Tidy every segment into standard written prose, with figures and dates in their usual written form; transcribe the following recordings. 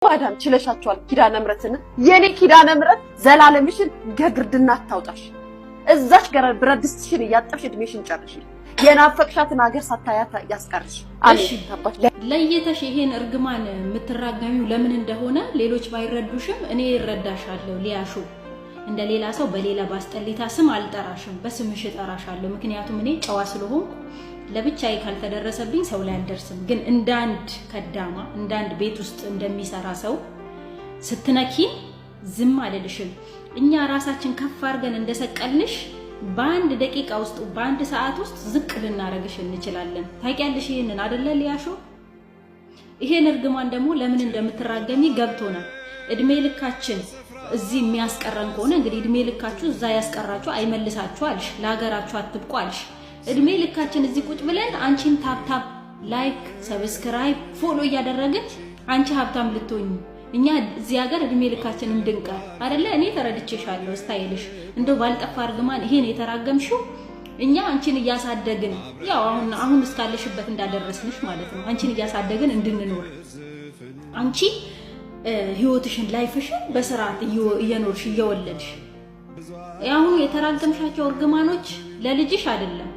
ማዳም ችለሻቸዋል። ኪዳነ ምሕረትን፣ የኔ ኪዳነ ምሕረት ዘላለምሽን ገግርድና አታውጣሽ። እዛች ገረ ብረት ድስትሽን እያጠብሽ እድሜሽን ጨርሽ። የናፈቅሻትን ሀገር ሳታያት ያስቀርሽ። እሺ። አሜን አባሽ። ለይተሽ ይሄን እርግማን የምትራገሚው ለምን እንደሆነ ሌሎች ባይረዱሽም እኔ እረዳሻለሁ። ሊያሹ፣ እንደ ሌላ ሰው በሌላ ባስጠሊታ ስም አልጠራሽም፣ በስምሽ እጠራሻለሁ። ምክንያቱም እኔ ጨዋ ስለሆንኩ ለብቻዬ ካልተደረሰብኝ ሰው ላይ አልደርስም። ግን እንደ አንድ ከዳማ፣ እንደ አንድ ቤት ውስጥ እንደሚሰራ ሰው ስትነኪን ዝም አልልሽም። እኛ ራሳችን ከፍ አድርገን እንደሰቀልንሽ በአንድ ደቂቃ ውስጥ፣ በአንድ ሰዓት ውስጥ ዝቅ ልናደርግሽ እንችላለን። ታውቂያለሽ ይሄንን አደለ ሊያሾ? ይሄን እርግማን ደግሞ ለምን እንደምትራገሚ ገብቶናል። እድሜ ልካችን እዚህ የሚያስቀረን ከሆነ እንግዲህ እድሜ ልካችሁ እዛ ያስቀራችሁ፣ አይመልሳችሁ አልሽ፣ ለሀገራችሁ አትብቁ አልሽ። እድሜ ልካችን እዚህ ቁጭ ብለን አንቺን tap tap፣ like፣ subscribe፣ follow እያደረግን አንቺ ሀብታም ልትሆኚ እኛ እዚህ ሀገር እድሜ ልካችን እንድንቀር አይደለ? እኔ ተረድቼሻለሁ። Style ሽ እንደው ባልጠፋ እርግማን ይሄን የተራገምሽው እኛ አንቺን እያሳደግን ያው አሁን አሁን እስካለሽበት እንዳደረስንሽ ማለት ነው። አንቺን እያሳደግን እንድንኖር፣ አንቺ ህይወትሽን፣ life ሽን በስርዓት እየኖርሽ፣ እየወለድሽ፣ አሁኑ የተራገምሻቸው እርግማኖች ለልጅሽ አይደለም፣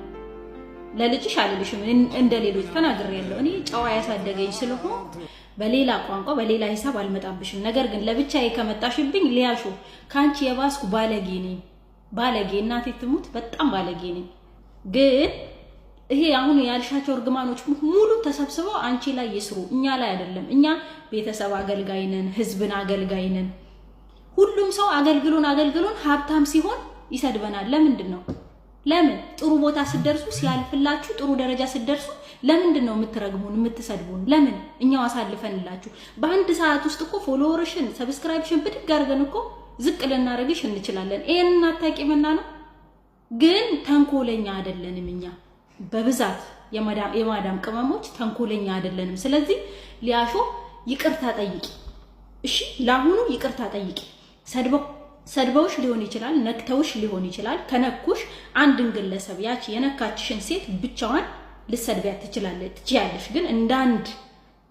ለልጅሽ አልልሽም። እንደ ሌሎች ተናግሬያለሁ። እኔ ጨዋ ያሳደገኝ ስለሆን በሌላ ቋንቋ፣ በሌላ ሂሳብ አልመጣብሽም። ነገር ግን ለብቻዬ ከመጣሽብኝ ሊያሹ፣ ከአንቺ የባስኩ ባለጌ ነኝ። ባለጌ፣ እናቴ ትሙት በጣም ባለጌ ነኝ። ግን ይሄ አሁን ያልሻቸው እርግማኖች ሙሉ ተሰብስበው አንቺ ላይ ይስሩ፣ እኛ ላይ አይደለም። እኛ ቤተሰብ አገልጋይ ነን፣ ህዝብን አገልጋይ ነን። ሁሉም ሰው አገልግሎን አገልግሎን ሀብታም ሲሆን ይሰድበናል። ለምንድን ነው? ለምን ጥሩ ቦታ ስትደርሱ፣ ሲያልፍላችሁ፣ ጥሩ ደረጃ ስትደርሱ ለምንድን ነው የምትረግሙን፣ የምትሰድቡን? ለምን እኛው አሳልፈንላችሁ በአንድ ሰዓት ውስጥ እኮ follower ሽን፣ subscribe ሽን ብድግ አድርገን እኮ ዝቅ ልናደርግሽ እንችላለን። ይሄንን አታውቂምና ነው። ግን ተንኮለኛ አይደለንም እኛ፣ በብዛት የማዳም ቅመሞች ተንኮለኛ አይደለንም። ስለዚህ ሊያሾ ይቅርታ ጠይቂ፣ እሺ? ለአሁኑ ይቅርታ ጠይቂ። ሰድበውሽ ሊሆን ይችላል፣ ነክተውሽ ሊሆን ይችላል። ከነኩሽ አንድን ግለሰብ፣ ያቺ የነካችሽን ሴት ብቻዋን ልትሰድቢያት ትችላለሽ፣ ትችያለሽ። ግን እንደ አንድ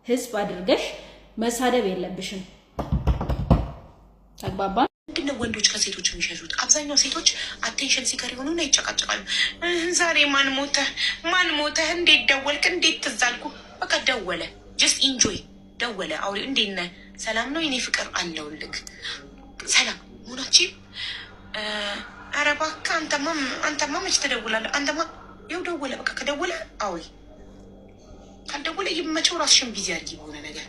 ህዝብ አድርገሽ መሳደብ የለብሽም። ተግባባ? ምንድነው ወንዶች ከሴቶች የሚሸሹት? አብዛኛው ሴቶች attention seeker የሆኑና ይጨቃጨቃሉ። ዛሬ ማን ሞተ? ማን ሞተ? እንዴት ደወልክ? እንዴት ትዝ አልኩ? በቃ ደወለ። Just enjoy፣ ደወለ። አውሪ፣ እንዴት ነህ? ሰላም ነው የኔ ፍቅር? አለሁልህ። ሰላም መሆናችን። ኧረ እባክህ፣ አንተማ መች ትደውላለህ? አንተማ ይኸው ደወለ። በቃ ከደወለ አውሪ፣ ካልደወለ ይመቸው። ራስሽን busy አድርጊ በሆነ ነገር።